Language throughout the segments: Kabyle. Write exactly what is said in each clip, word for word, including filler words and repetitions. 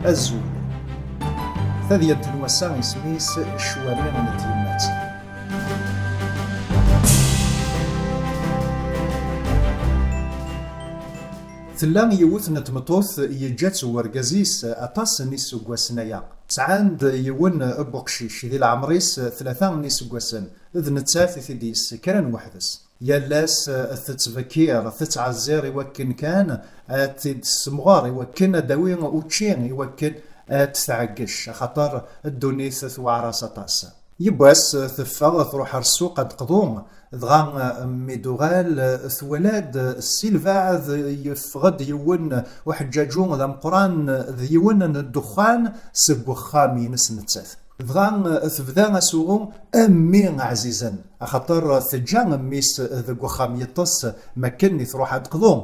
Azul. Tadyant n wass-a isem-is Ccwami n tyemmat. Tella yiwet n tmeṭṭut yeǧǧa-tt urgaz-is aṭas n yiseggasen aya. Sɛan-d yiwen n uqcic di leɛmer-is tlata n yiseggasen, d nettat i t-id-yessekran weḥd-s. Yal ass, eh, tettbekkir, tettɛezzir i wakken kan ad t-id-tessemɣer, i wakken ad d-tawi učči, i wakken ad t-tɛeggec, axaṭer ddunit tewɛer-as aṭas. Yiwwas, eh, teffeɣ, truḥ ar ssuq ad d-teqḍu, dɣa, eh, mi d-tuɣal, eh, twala-d, eh, si lbeɛd, eh, yeffeɣ-d yiwen uḥeǧǧaǧu d ameqqran, eh, d yiwen n ddexxan seg uxxam-ines nettat. Dɣa, eh, tebda asuɣu a mmi ɛzizen, axaṭer teǧǧa mmi-s deg uxxam yeṭṭes makken i truḥ ad d-teqḍu.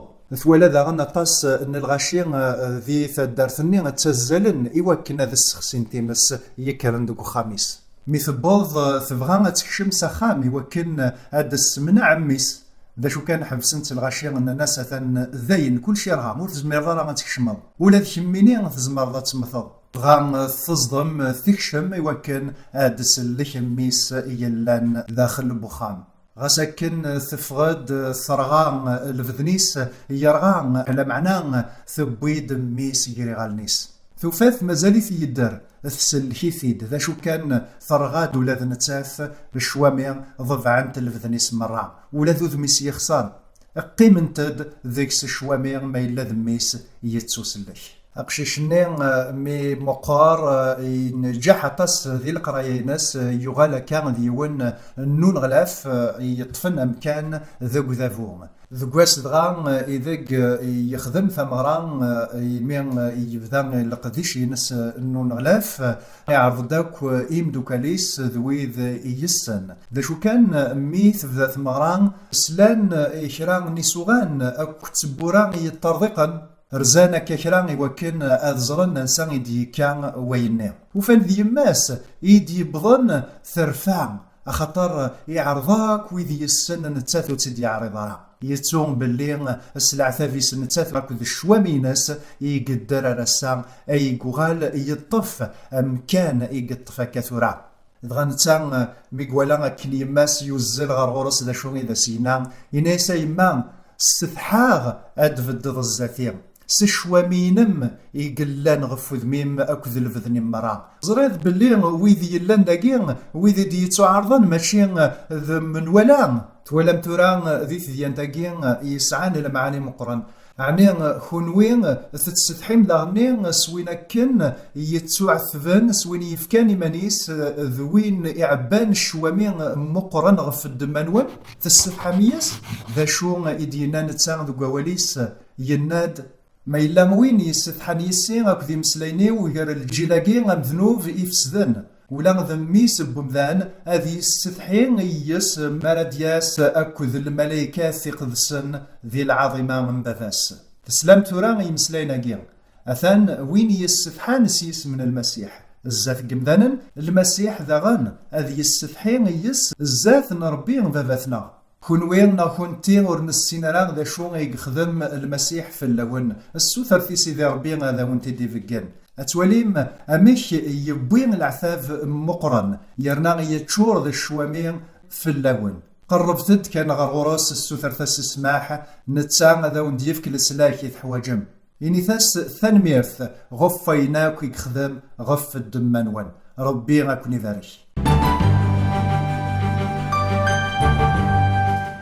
Twala daɣen aṭas n lɣaci, eh, di taddart-nni ttazzalen i wakken ad ssexsin times yekkren deg uxxam-is. Mi tewweḍ, eh, tebɣa ad tekcem s axxam i wakken ad d-tessemneɛ mmi-s. D acu kan, ḥebsen-tt lɣaci, nnan-as: "Atan dayen, kullec yerɣa, ur tezmireḍ ara ad tkecmeḍ. Ula d kemmini tzemreḍ ad temmteḍ." Dɣa teẓdem, tekcem i wakken ad d-tsellek mmi-s yellan daxel n uxxam. Ɣas akken teffeɣ-d, terɣa lbedn-is, yerɣa, lameɛna tewwi-d mmi-s gar iɣallen-is. Tufa-t mazal-it yedder, tsellek-it-id. D acu kan, terɣa-d ula d nettat, ccwami ḍebɛent lbedn-is merra. Ula d udem-is yexṣer. Qqiment-d deg-s ccwami ma yella d mmi-s yettusellek. Aqcic-nni, eh, mi meqqer, eh, yenǧeḥ aṭas di leqraya-ines, eh, yuɣal akka d yiwen n uneɣlaf, eh, yeṭṭfen amkan deg udabu. Deg wass dɣa, eh, ideg, eh, yexdem tameɣra, eh, imi, eh, yebda leqdic-ines, eh, n uneɣlaf, eh, iɛreḍ-d akk, eh, imeddukal-is d wid i yessen. D acu kan, eh, mi tebda tmeɣra, slan, eh, i kra n isuɣan akked tewwura yeṭṭerḍiqen. Rzan akka kra i wakken ad ẓren ansa i d-yekka wayenni. Ufan d yemma-s i d-yewwḍen terfa, axaṭer iɛreḍ akk wid yessen, nettat ur tt-id-yeɛriḍ ara. Yettu belli s leɛtab-is nettat akked ccwami-ines i yedder ar ass-a, ay yuɣal yeṭṭef amkan i yeṭṭef akka tura. Dɣa netta, mi iwala akken yemma-s yuzzel ɣer ɣur-s, d acu i d as-yenna? Yenna-yas: "A yemma, ssetḥaɣ ad d-tbeddeḍ zdat-i. S ccwami-inem i yellan ɣef wudem-im akked lbedn-im merra. Teẓriḍ belli wid yellan dagi, wid i d-yettuɛerḍen, mačči d menwala." Twalam tura di tedyant-agi yesɛan lmeɛani meqqren. Ɛni kunwi tettsetḥim daɣenni s win akken yettuɛetben, s win yefkan iman-is d win iɛebban ccwami meqqren ɣef ddemma-nwen? Tessetḥam yes? D acu i d-yenna netta deg wawal-is? Yenna-d: "Ma yella win yessetḥan yis-i akked imeslayen-iw gar lǧil-agi amednub ifesden, ula d mmi-s n wemdan ad yessetḥi yis mi ara d-yas akked lmalaykat iqedsen di lɛaḍima n baba-s." Teslam tura i imeslayen-agi? Atan win yessetḥan s yisem n Lmasiḥ zdat n yemdanen, Lmasiḥ daɣen ad yessetḥi yis zdat n Ṛebbi Baba-tneɣ. Kunwi neɣ kunti ur nessin ara d acu i yexdem Lmasiḥ fell-awen. Ssutret i Sidi Ṛebbi ad awen-t-id-ibeggen. Ad twalim amek yewwi leɛtab meqqren, yerna yeččur d ccwami fell-awen. Qerrbet-d kan ɣer ɣur-s, ssutret-as ssmaḥ, netta ad awen-d-yefk leslak i teḥwaǧem. Init-as tanemmirt ɣef wayen akk i yexdem ɣef ddemma-nwen. Ṛebbi ad ken-ibarek.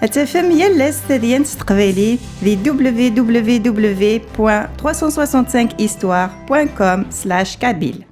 Ad tafem yal ass tadyant s teqbaylit di www.365histoire.com/kabyle.